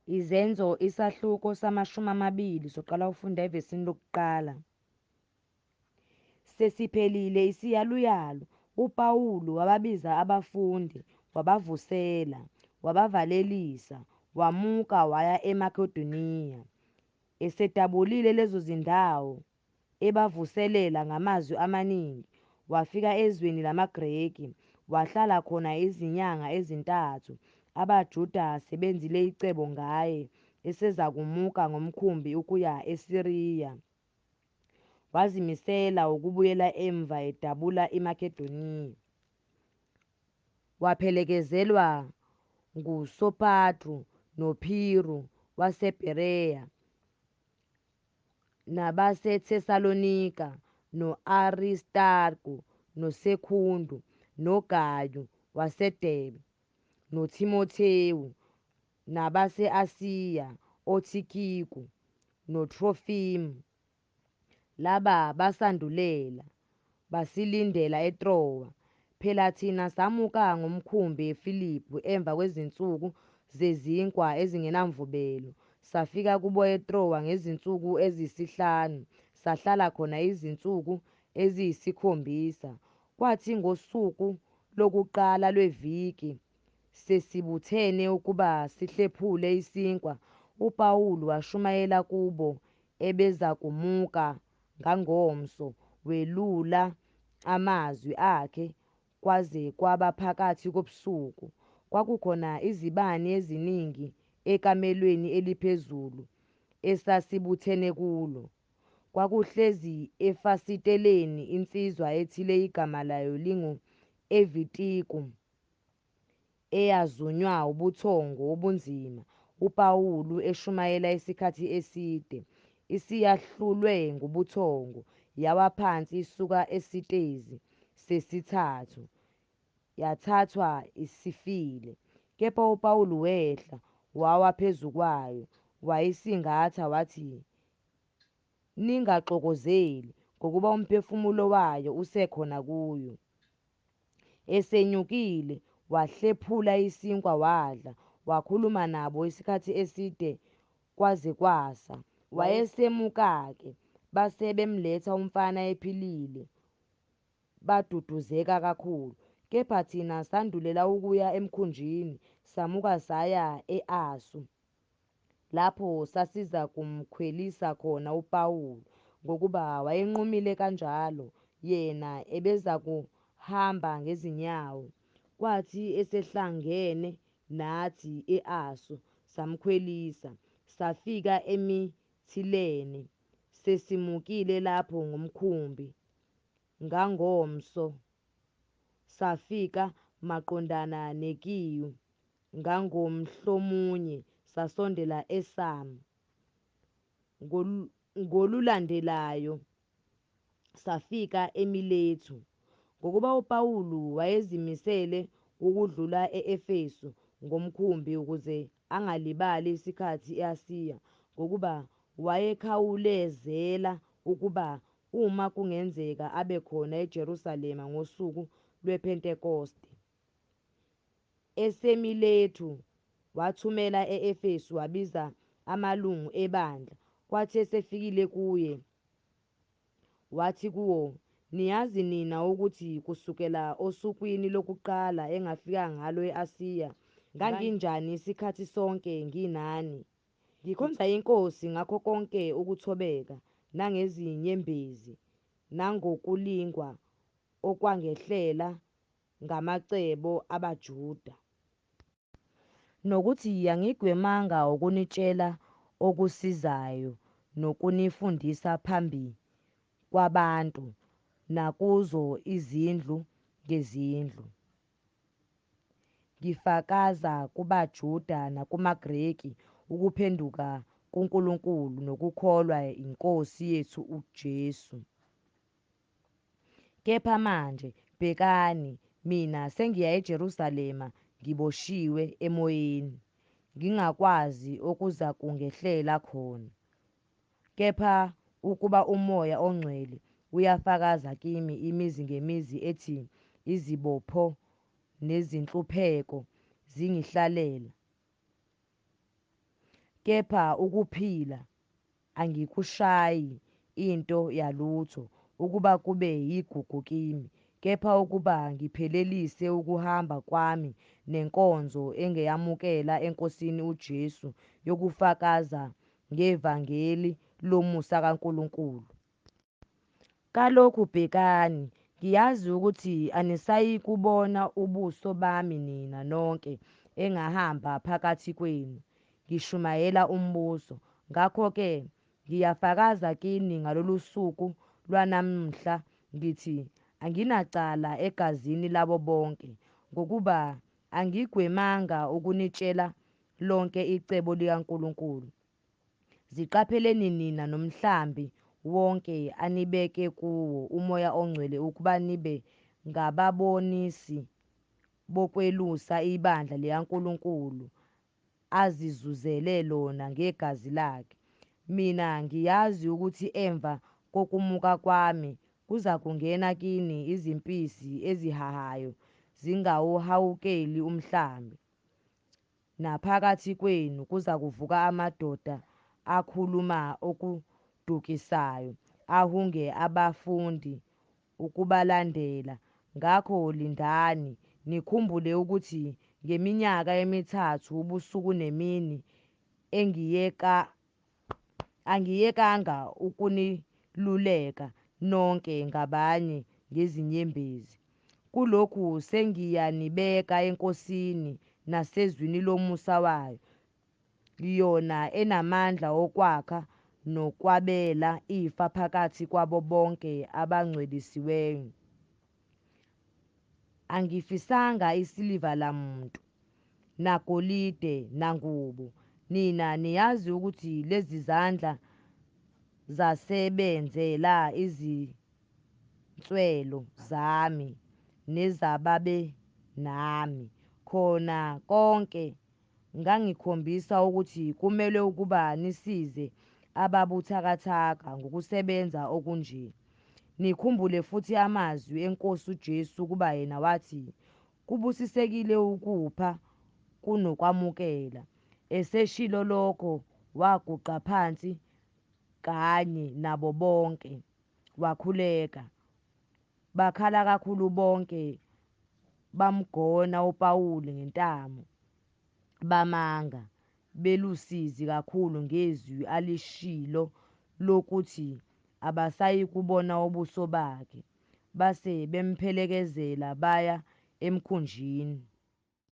Izenzo isahluko sama-20, soqala ukufunda evesini lokuqala. Sesiphelile isiyaluyalu, uPawulu wababiza abafundi, wabavusela, wabavalelisa, wamuka waya eMakedoniya. Esedabulile lezo zindawo, ebavuselela ngamazwi amaningi, wafika ezweni lamaGreki, wahlala khona izinyanga ezintathu. AbaJuda sebenzile icebo ngaye, esezakumuka ngomkhumbi ukuya eSiriya, wazimisela ukubuyela emva edabula iMakedoniya. Waphelekezelwa nguSopatru noPiru waseBhereya, nabaseThesalonika, no-Aristarku, noSekhundu, noGayu waseDebe, noThimothewu, nabase-Asiya, oThikiku noTrofimu. Laba basandulela, basilindela eTrowa. Phela thina samuka ngomkhumbi eFiliphu emva kwezinsuku zezinkwa ezingenamvubelo, safika kubo eTrowa ngezinsuku eziyisihlanu, sahlala khona izinsuku eziyisikhombisa. Kwathi ngosuku lokuqala lweviki, sesibuthene ukuba sihlephule isinkwa, uPawulu washumayela kubo ebezakumuka ngangomso, welula amazwi akhe kwaze kwaba phakathi kobusuku. Kwakukhona izibani eziningi ekamelweni eliphezulu esasibuthene kulo. Kwakuhlezi efasiteleni insizwa ethile igama layo lingu-Evitiku, eyazunywa ubuthongo obunzima, uPawulu eshumayela isikhathi eside, isiyahlulwe ngubuthongo, yawa phansi isuka esitezi sesithathu, yathathwa isifile. Kepha uPawulu wehla, wawa phezu kwayo, wayisingatha, wathi, Ningaxokozeli, ngokuba umphefumulo wayo usekhona kuyo. Esenyukile, wahlephula isinkwa wadla, wakhuluma nabo isikhathi eside kwaze kwasa. Wayesemuka-ke, base bemletha umfana ephilile, baduduzeka kakhulu. Kepha thina sandulela ukuya emkhunjini, samuka saya e-Asu, lapho sasizakumkhwelisa khona uPawulu, ngokuba wayenqumile kanjalo, yena ebezakuhamba ngezinyawo. Kwathi esehlangene nathi e-Asu, samkhwelisa, safika eMithilene. Sesimukile lapho ngomkhumbi, ngangomso safika maqondana neKiyu, ngangomhlomunye sasondela eSamu, ngolulandelayo safika eMilethu. Ngokuba uPawulu wayezimisele ukudlula e-Efesu ngomkhumbi ukuze angalibali isikhathi e-Asiya, ngokuba wayekhawulezela ukuba, uma kungenzeka, abe khona eJerusalema ngosuku lwePhentekoste. EseMilethu wathumela e-Efesu wabiza amalungu ebandla. Kwathi esefikile kuye, wathi kuwo, Niyazi nina ukuthi kusukela osukwini lokuqala engafika ngalo e-Asiya, nganginjani isikhathi sonke nginani, ngikhonza iNkosi ngakho konke ukuthobeka, nangezinyembezi, nangokulingwa okwangehlela ngamacebo abaJuda. Nokuthi angigwemanga ukunitshela okusizayo nokunifundisa phambi kwabantu nakuzo izindlu ngezindlu, ngifakaza kubaJuda nakumaGreki ukuphenduka kuNkulunkulu nokukholwa yiNkosi yethu uJesu. Kepha manje, bhekani, mina sengiya eJerusalema ngiboshiwe emoyeni, ngingakwazi okuzakungehlela khona, kepha ukuba uMoya oNgcwele uyafakaza kimi imizi ngemizi ethi izibopho nezinhlupheko zingihlalele. Kepha ukuphila angikushayi into yalutho ukuba kube yigugu kimi, kepha ukuba ngiphelelise ukuhamba kwami nenkonzo engayemukela eNkosini uJesu yokufakaza ngevangeli lomusa kaNkulunkulu. Kalokhu bhekani, ngiyazi ukuthi anisayikubona ubuso bami nina nonke engahamba phakathi kwenu, ngishumayela umbuso. Ngakho-ke ngiyafakaza kini ngalolu suku lwanamhla, ngithi anginacala egazini labo bonke, ngokuba angigwemanga ukunitshela lonke icebo likaNkulunkulu. Ziqapheleni nina nomhlambi wonke anibeke kuwo uMoya oNgcwele ukuba nibe ngababonisi bokwelusa ibandla likaNkulunkulu azizuzele lona ngegazi lakhe. Mina ngiyazi ukuthi emva kokumuka kwami kuzakungena kini izimpisi ezihahayo zingawuhawukeli umhlambi. Naphakathi kwenu kuzakuvuka amadoda akhuluma okudukisayo, ahunge abafundi ukubalandela. Ngakho lindani, nikhumbule ukuthi ngeminyaka emithathu ubusuku nemini angiyekanga ukuniluleka nonke ngabanye ngezinyembezi. Kulokhu sengiyanibeka eNkosini nasezwini lomusa wayo, yona enamandla okwakha nokwabela ifa phakathi kwabo bonke abangcwelisiweyo. Angifisanga isiliva lamuntu, nagolide, nangubo. Nina niyazi ukuthi lezi zandla zasebenzela izinswelo zami nezababenami. Khona konke ngangikhombisa ukuthi kumelwe ukuba nisize ababuthakathaka ngokusebenza okunje. Nikhumbule futhi amazwi eNkosi uJesu ukuba yena wathi, Kubusisekile ukupha kunokwamukela. Eseshilo lokho waguqa phansi kanye nabo bonke, wakhuleka. Bakhala kakhulu bonke, bamgona uPawulu ngentamo, bamanga, belusizi kakhulu ngezwi alishilo lokuthi abasayikubona ubuso bakhe. Base bemphelekezela baya emkhunjini.